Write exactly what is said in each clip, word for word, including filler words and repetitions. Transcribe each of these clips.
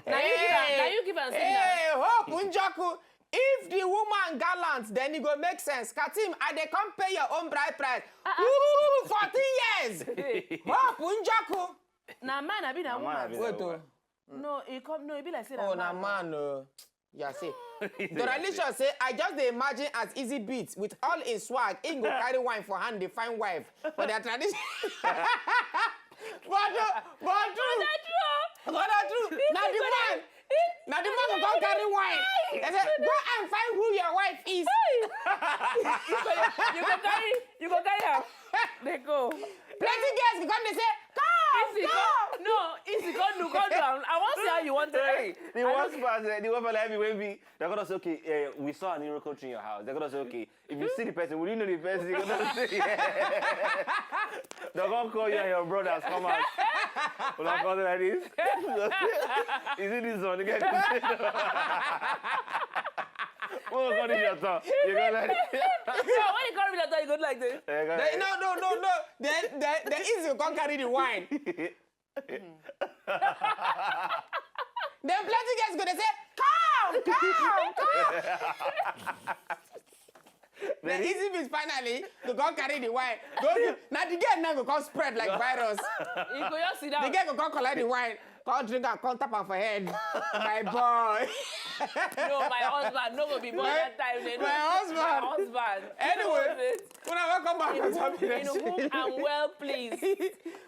Na you give am, na you give am signal. Hey, Hope Njoku, if the woman gallant, then e go make sense. Katim, I dey come pay your own bride price. Ooh, fourteen years. Hope Njoku. Na man abi na woman? Wait o. No, e come, no, e be like say na man. Oh, na man o. Yeah, see. Doralicia say, I just dey imagine as Easy Beats with all his swag, he go carry wine for hand, dey find wife for their tradition. But uh, but true. But na true. Na the man. Na the man go come carry wine. They say, go and find who your wife is. You go carry, you go carry am. Dey go. Plenty girls go come dey say, come, come. No, easy, come do, come do. I wan see how you want to. Hey, the worst part, eh, the worst part like me wey be, they gonna say, okay, eh, we saw an miracle tree in your house. They gonna say, okay, if you see the person, will you know the person? You gonna say, yeah. They gonna call you and your brothers come out. Will I call them like this? Is it this one? The guy. Who gonna call this your turn? You go like. No, when you call me that time, you go like this. Eh, go like. No, no, no, no. Then, then, then easy go come carry the wine. Then plenty girls go dey say, come, come, come. The Easy Beats finally go come carry the wine. Go give, na the girl now go come spread like virus. You go just sit down. The girl go come collect the wine, come drink and come tap am for head. My boy. No, my husband no go be boy that time. My husband. My husband. Anyway, una welcome back on Sabi Nation. In whom I'm well pleased.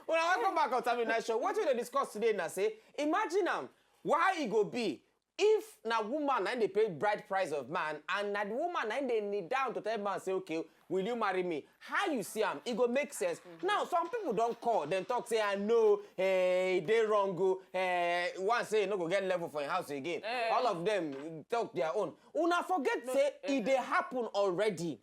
Una welcome back on Sabi Nation. What we dey discuss today na say, imagine am, why e go be if na woman na dey pay bride price of man, and na the woman na dey kneel down to tell man say, okay, will you marry me? How you see am? E go make sense. Now, some people don call, dem talk say, I know, eh, e dey wrong o. Eh, one say e no go get level for im house again. All of them talk their own. Una forget say e dey happen already.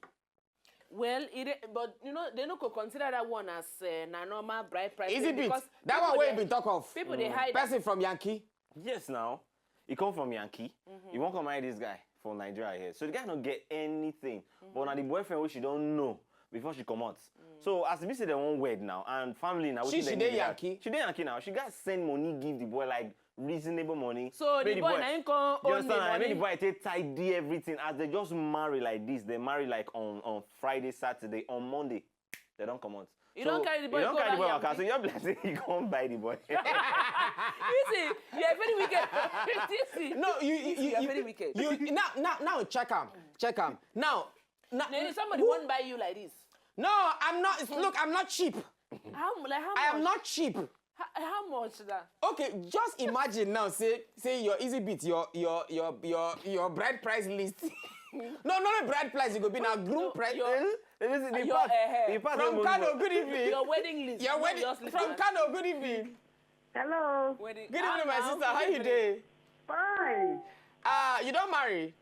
Well, e dey, but you know, they no go consider that one as, eh, na normal bride price. Easy Beats. That one wey you been talk of. People dey hide. Person from Yankee. Yes, now. He come from Yankee. He wan come marry this guy for Nigeria here. So the guy no get anything. But na the boyfriend wey she don know before she comot. So as e be say dem wan wed now, and family na wetin dem need be that. She dey Yankee. She dey Yankee now. She gats send money give the boy, like, reasonable money. So the boy na him come own the money. Make the boy take tidy everything. As they just marry like this, they marry like on, on Friday, Saturday, on Monday. They don comot. You don carry the boy go back. So you don carry the boy waka. So you just be like say you come buy the boy. You see, you are very wicked. You see. No, you, you, you are very wicked. You, now, now, now check am, check am. Now, now, somebody wan buy you like this. No, I'm not. Look, I'm not cheap. How, like, how much? I am not cheap. How, how much that? Okay, just imagine now. Say, say your Easy Beat, your, your, your, your, your bride price list. No, no, no bride price. It go be now groom price. Your, eh? From Kano, good evening. Your wedding list. Your wedding from Kano, good evening. Hello. Good evening, my sister. How you dey? Fine. Ah, you don marry?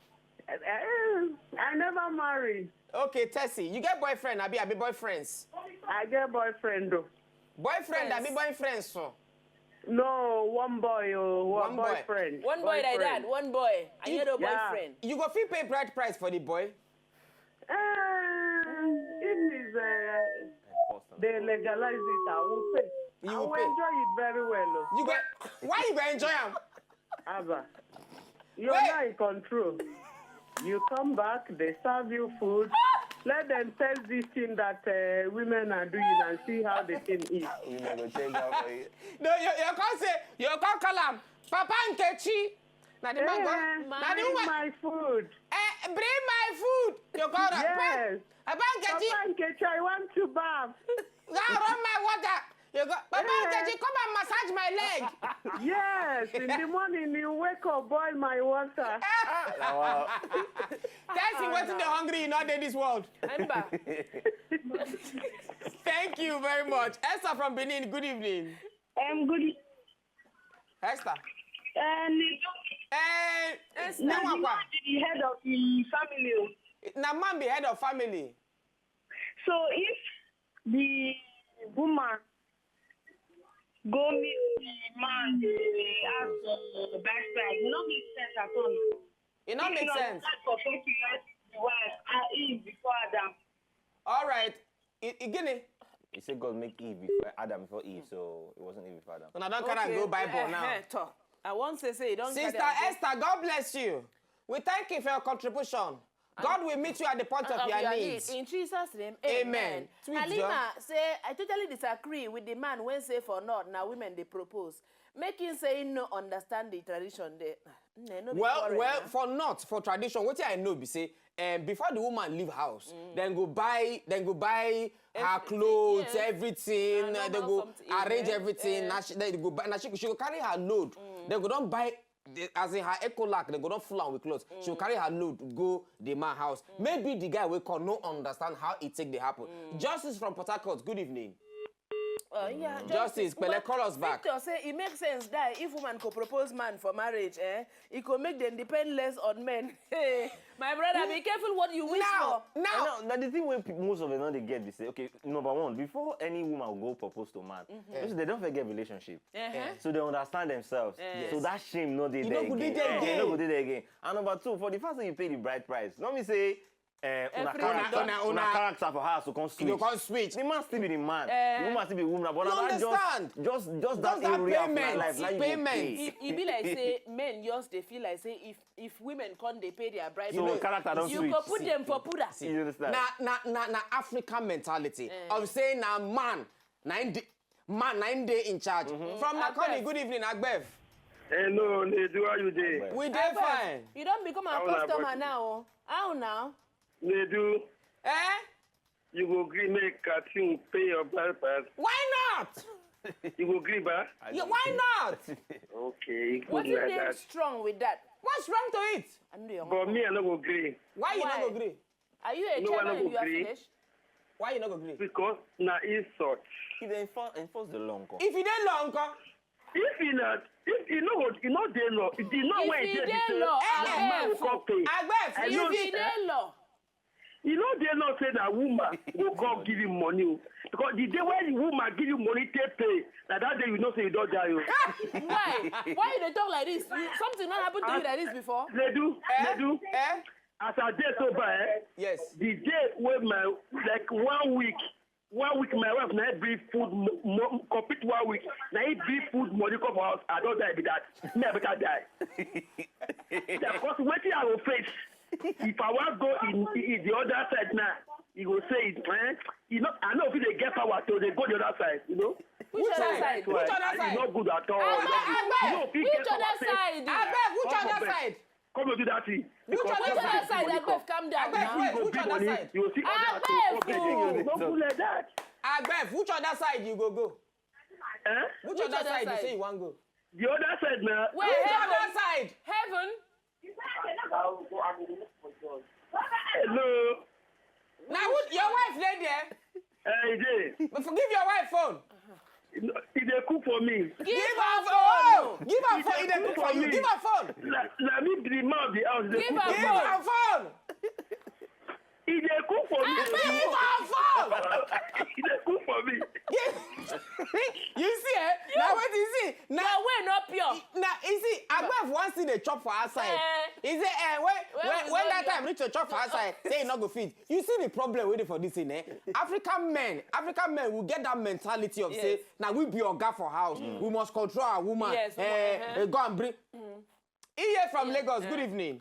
Eh, eh, I never marry. Okay, Tessie, you get boyfriend, abi, abi boyfriends? I get boyfriend, though. Boyfriend, abi boyfriends, so? No, one boy, oh, one boyfriend. One boy like that, one boy. I get a boyfriend. You go fit pay bride price for the boy? Eh, if it's, eh, they legalize it, I will pay. You will pay. I will enjoy it very well, oh. You go, why you go enjoy am? Abba, you're not in control. You come back, they serve you food. Let them test this thing that, uh, women are doing and see how the thing is. Women go change that for you. No, you, you can't say, you can't call am, Papa Nkechi. Na the man go, eh, na the woman. Bring my food. Eh, bring my food. You go run. Yes. Papa Nkechi. Papa Nkechi, I want to bath. Go run my water. You go, Papa Nkechi, come and massage my leg. Yes, in the morning you wake up, boil my water. Wow. Tessie, wetin dey hungry, you no dey this world. Remember. Thank you very much. Esther from Benin, good evening. Um, good e- Esther. Um, eh, Esther. Na the man be the head of the family. Na man be head of family. So if the woman go meet the man, they ask for bride price, e no make sense at all. E no make sense. If you like for four years, the wife, ah, Eve before Adam. All right. I, I, gini? He said God make Eve before Adam before Eve, so it wasn't Eve before Adam. Una don carry am go Bible now. Eh, eh, talk. I wan say say you don Sister Esther, God bless you. We thank you for your contribution. God will meet you at the point of, Of your, your needs. Need. In Jesus' name, Amen. amen. Tweet, Alima say, I totally disagree with the man when say for not, now women they propose. Make him say he no understand the tradition there. Nne, no be Well, quarrel well, na. For not for tradition, what I know be say, um, before the woman leave house, then go buy, then go buy her Everything, clothes, yes. Everything. Na Uh, they normal go something, arrange eh, everything. eh. Now she, they go buy. Now she, she go carry her load. They go don buy. The, as in her eco lack, they go don full am with clothes. She go carry her load go the man house. Maybe the guy will call no understand how it take dey happen. Justice from Port Harcourt. Good evening. Uh, yeah, Justice, Pele, but call us back. Victor say it makes sense that if woman could propose man for marriage, eh, it could make them depend less on men. Hey, my brother, be careful what you wish Now, for. now, Now, now the thing when pe- most of them now they get, they say, okay, number one, before any woman will go propose to man, you see, they don't forget relationship. Uh-huh. So they understand themselves. Yes. So that shame no dey You there no go dey again. there Eh, again. You no go dey there again. And number two, for the fact that you pay the bride price, let me say, uh, una Everything character, Una- una- una character for house to come you switch. Come switch. The man still be the man. Eh. The woman still be woman. But You na that understand? Just, just, just Just that that area of my payment, life, now you go payment. pay. It, it be like say men just they feel like say if if women come they pay their bride So price, character don you switch. go put them for pura. You understand? Na na na na African mentality Eh. of saying na man na him dey, man na him dey in charge. From Macaulay, Agbef. Good evening, Agbef. Hello, Nedu, how you dey? We dey Agbef, fine. You don't become a How una customer body? Now. Oh. How now? Nedu, Eh? You go gree make Katim pay your bride price. Why not? You go gree, ba? Yeah, why not? Okay, e What good you like think that. Strong with that? What's wrong to it? I know your But me, I no go gree. Why you Why? no go gree? Are you a No, I no chairman? go You are gree. Finished. Why you no go gree? Because na insult. If they enforce, enforce the law, nko? If you dey law, nko? If e na, if e no go, e no dey law. If the law If wey e e dey dey be say law, na man Agbef. go come pay. Agbef, I if know you If e dey law. E no dey law say na woman go come give you money o. Because the day when the woman give you money take pay, na that day you know say you don die o. Why? Why you dey talk like this? You, something not happened to you like this before? Nedu, Eh? Nedu, Eh? As I dey so far, eh, Yes. The day wey my, like, one week, one week my wife na bring food mo- mo- complete one week, na he bring food money come for house, I don die be that. Me I better die. Yeah, because wetin I go face, if I wan go in, in the other side now, he go say it, eh? You know, I know if they get power to they go the other side, you know. Which other side? Which other It's side? Not good at all. Agbe, It's not good. Agbe, You know, if you which get other power, side? Agbef, which Come other on, side? Come on, do that thing. Which Because other Which you other go side? see money Agbe, calm down Agbef, now. wait, which Big other money, side? you will see other Agbe, things. fool. Don't do like that. Agbef, which other side you go go? Eh? Which, Which other, other side, you side? Say you wan go? The other side now. Wait, Which heaven. Other side? Heaven. Hello. Now who, your wife lay there. Eh, e dey. But forgive your wife phone. E dey cook for me. Give her her phone. phone. Give her phone. He dey cook for you. Give her phone. Na, na me be the man of the house. Dey Give cook her for Give me. her phone. E dey cook for me. Give her phone. E dey cook for me. Give- you see, eh? Now what you see? Now Your way not pure. Now you see, Agbef wan still dey chop for outside. Eh. He say, eh, when When when, we when go that there. Time reach to chop for outside, say e no go fit. You see the problem wey dey for this thing, eh? African men, African men, we get that mentality of say, Yes. now we be oga for house, we must control our woman. Yes, Eh, uh-huh. eh, go and bring. Iye from Yeah, Lagos. yeah. Good evening.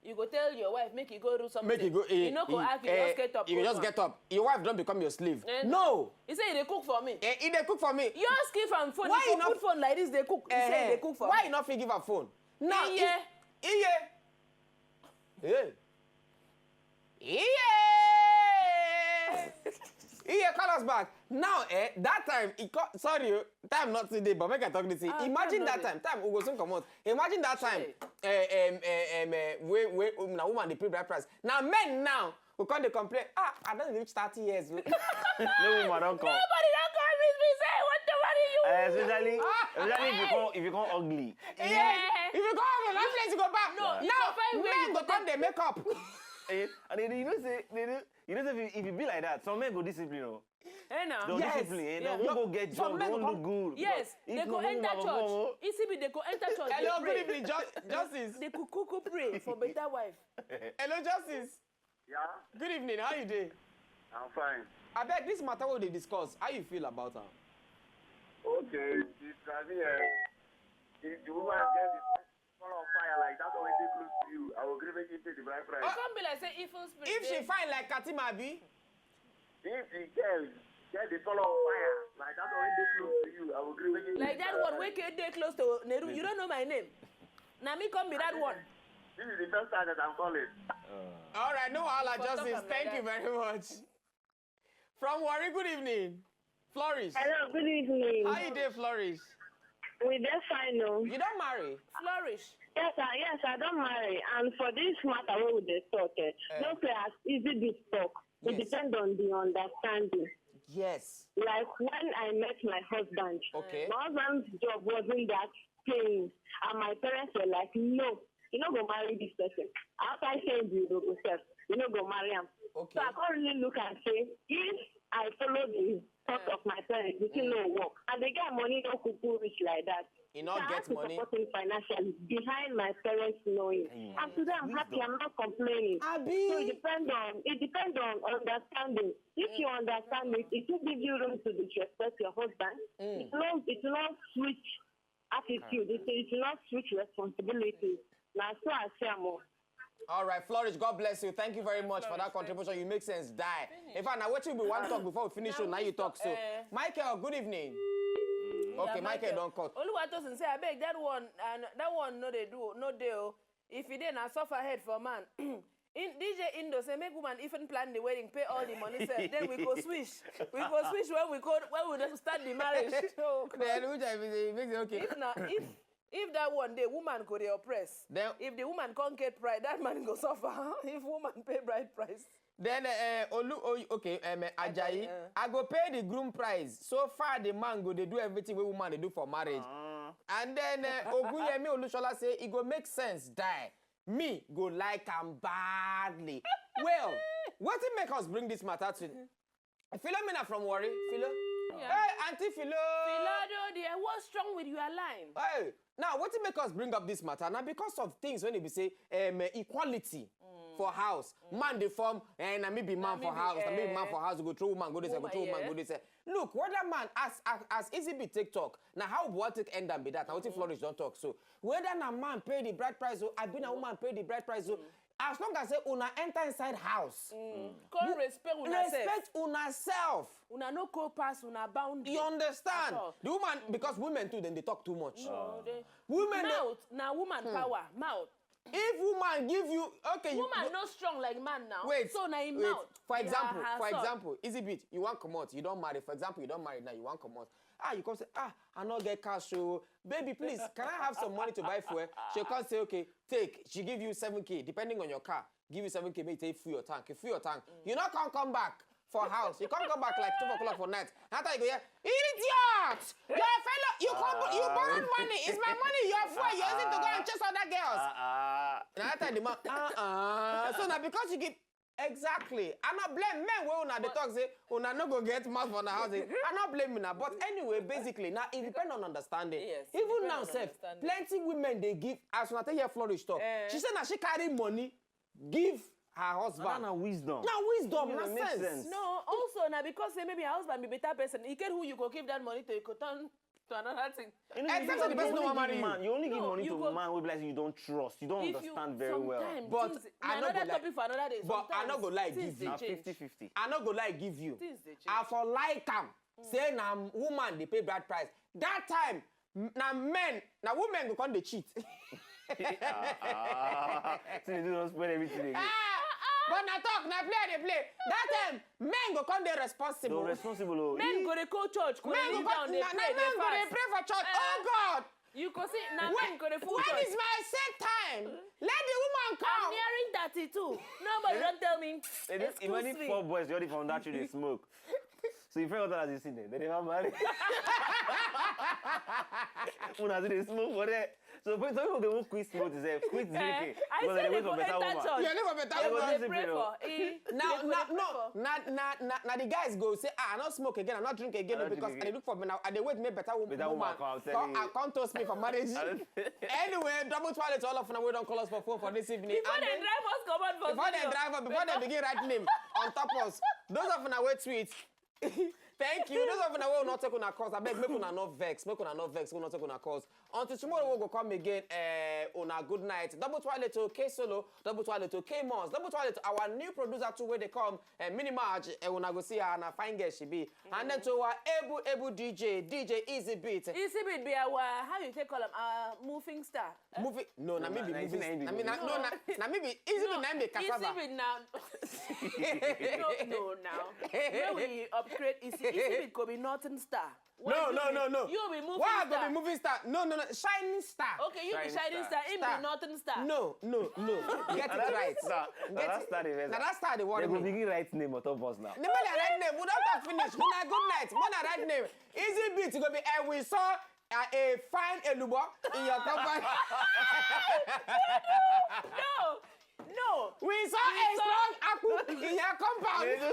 You go tell your wife make you go do something. Make you go. Eh, You no go eh, act. You eh, just get up. You Go just do get up. Your wife don become your slave. Eh, No. He say he dey cook for me. Eh, he dey cook for me. You ask him for phone. Why He you go not- put phone like this. They cook. He say Eh, he dey cook for Why me. You not fit give her phone? Now, Iye. Iye. Hey. Iye. Iye, call us back. Now, eh, that time, it co- sorry, oh, time not today, but make I talk this thing. Ah, Imagine time that no time. Time, we go soon come out. Imagine that time. Shey. Eh, um, eh, um, eh, where, where, um, na woman dey pay bride price. Now, men now, we come dey complain. Ah, I don reach thirty years. Oh. No woman don come. Nobody don come meet me say what the worry you. Eh, especially, Ah. Especially if you come, if you come ugly. Yeah. If you go out, the last place you go back. No, you Now, go find where men you go go come take- dey make up. Eh, and they, you know say, they, they, you know say if you, if you be like that, some men go discipline. Oh. Eh, now. They'll Yes. discipline. Eh? Yeah. They won't go get Some job. men They won't go- look good. Yes, If they no go woman enter go church. come, oh. E C B, they go enter church. Hello, They good pray. Evening, Ju- Justice. They cook, cook, cook, pray for better wife. Hello, Justice. Yeah, Good evening. How you doing? I'm fine. Abeg, this matter wey we dey discuss, how you feel about am? Okay, if na me, eh, if the woman get the fall of fire like that one wey dey close to you, I will gree make you pay the bride price. Come be like say evil spirit. If she fine like Katima, abi? If the girl get the fall of fire like that one wey dey close to you, I will gree make you pay Like the that bride one price. Wey dey close to Neru, you don't know my name. Na me come be that one. This is the first time that I'm calling. All right, no wahala, For Justice. Tottenham, Thank like you that. Very much. From Warri, good evening. Flourish. Hello, good evening. How you dey, Flourish? We dey fine o. You don marry? Flourish. Yes, I, yes, I don marry. And for this matter wey we dey talk, eh, Eh. no say as easy this talk. It Yes. Depends on the understanding. Yes. Like when I met my husband, Okay. my husband's job wasn't that paying. And my parents were like, no, you no go marry this person. After saying you no go sef, you no go marry am. Okay. So I can't really look and say, if I follow the thought of my parents, the thing no work. And the guy money no kuku reach like that. You no So I get had to money. Support him financially behind my parents knowing. And today I'm happy, I'm not complaining. Abi? So it depends on it depends on understanding. If you understand it, it will give you room to disrespect your husband. It will not it will not switch attitude. It, it will not switch responsibility. Now so I say more. All right, Flourish, God bless you. Thank you very much for that contribution. You make sense, die. In fact, now what you be one talk before we finish show, now you talk. So, Eh. Michael, good evening. Okay, Yeah, Michael don cut. Oluwatosin say, abeg, that one, and that one no dey do, no dey o. If e dey, na suffer head for man. In, D J Indo say make woman even plan the wedding, pay all the money sef. Then we go switch. We go switch when we go when we don start the marriage. Oh, God. Then which I be make say okay. If na if if that one day woman go dey oppress. Then If the woman can't get pride, that man go suffer. If woman pay bride price. Then uh, Olu, oh, okay, um, Ajayi, uh. I go pay the groom price. So far, the man go dey do everything wey woman dey do for marriage. And then uh, Ogunyemi Olushola say e go make sense die. Me go like am badly. Well, wetin make us bring this matter to Philomena from Warri? Philo? Yeah. Hey, Auntie Philo! Philo, dear, what's wrong with your line? Hey, now wetin make us bring up this matter na because of things wey dey be say um, equality for house. Man dey form, eh, na me be man me for be, house, na me be man eh, for house, you go throw woman go this, go Woman, throw woman yeah. Go this. Look, whether man, as as as Easy B take talk, na how we wan take end am be that, na wetin Flourish don talk so. Whether na man pay the bride price o, abi na woman pay the bride price o, as long as say una enter inside house, Come respect una self. Respect una self. Una no go pass una boundary. You understand? At all. The woman, because women too, then they talk too much. No, they, Women, dey- mouth na woman power. Mouth. If woman give you, okay, you Woman no strong like man now. Wait, So na him wait. mouth. For Na example, her for son. Example, Easy Beat, you wan comot, you don marry. For example, you don marry now, you wan comot. Ah, you come say, ah, I no get cash o. Baby, please, can I have some money to buy fuel? She come say, okay, take. She give you seven K, depending on your car. Give you seven K, make you take fuel your tank. You fuel your tank. You no come come back for house. You come come back like twelve o'clock for night. After you go hear, idiot! Your fellow, you come, you borrowed money. It's my money. Your fuel, you using to go and chase other girls. Ah, Na that time the man, uh-uh. So na because you give, exactly. I no blame men wey una dey talk say una no go get mouth for una house. I no blame una, but anyway, basically, na it depend on understanding. Yes, Even depend now on sef, understanding. Plenty women dey give, as una take hear Flourish talk. Eh. She say na she carry money give her husband. Na wisdom. Na wisdom, na Wisdom makes sense. sense. No, also na because say maybe her husband be better person. He get who you go give that money to, you go turn to another thing. You know, Except you the person only no wan give marry you. Man, you only give No, money you to go- man wey be like you don't trust, you don't If you understand very well. sometimes, But things, I na no go another like- topic for another day. But I no Sometimes go like things give you. dey Na change. fifty fifty. I no go lie give you. Things dey change. I for like am. Say na woman dey pay bride price. That time, m- na men, na women go come dey cheat. Ah, see, they do don spoil everything again. Ah, but na talk, na play I dey play. That time, men go come dey responsible. No responsible o. Men go dey go church, go Men dey go kneel down, come, dey na, pray, na men go dey dey pray fast. for church. Eh. Oh God! You go see, na When, men go dey full when church. Is my set time? Let the woman I'm come. Nearing thirty-two. Nobody don tell me. They just Excuse imagine me. Four boys, all the from that tree they smoke. So you feel what I see there? They never marry. Una see they smoke for there. So, but some people dey even quit smoke themselves, quit drinking. I Because say they they wait go for better enter woman. church. Yeah, they go better They go woman. dey They pray go for. Eh, Now, they go now, dey pray no, for. now, now, now, now the guys go say, ah, I not smoke again, I not drink again I not because drink I dey look for now, I dey wait make better woman. Better woman come, I'm telling I you. Can't toast me for marriage. Anyway, double toilet to all of them wey don call us for phone for this evening. Before And they then- drive us comot for before they studio. Drive up, before they begin write name on top us. Those of una wey tweet. Thank you. Those of una wey not take una calls, I beg make una not vex, make una not vex, we not take una calls. Until tomorrow we go come again. Uh, una good night. Double toilet to K Solo, double toilet to K Mons, double toilet to our new producer too where they come. Uh, Mini Marge, uh, una go see her and a fine girl she be. And then to our able able D J, D J Easy Beat. Easy Beat be our, how you take call am, our moving star. Movie? No, na me be na movie. na him be Na me na movie. No, na na me be Easy Beat. Na me be cassava. Easy Beat now. No, no, now. When we upgrade Easy, Easy Beat go be nothing star. No, no, no, no. You be moving Why I star. Go be moving star? No, no, no. Shining star. Okay, you be Shining shining star. star. Him Star. Be nothing star. No, no, no. Get it right. Star. Get That's it. star the best. Now that star they They worry go me. Begin write name on top us now. The man I write name. We don't talk finish. Una good night. Una write name. Easy Beat go be. Eh, we saw uh, a fine elubo in your company. No, no. We saw We a saw- strong apple in your compound. Nedu,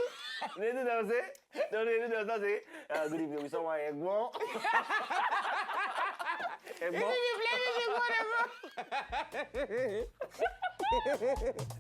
Nedu don say, no, Nedu don say, uh, good evening, we saw one Egbon. Easy Egbon. Beat play music, whatever.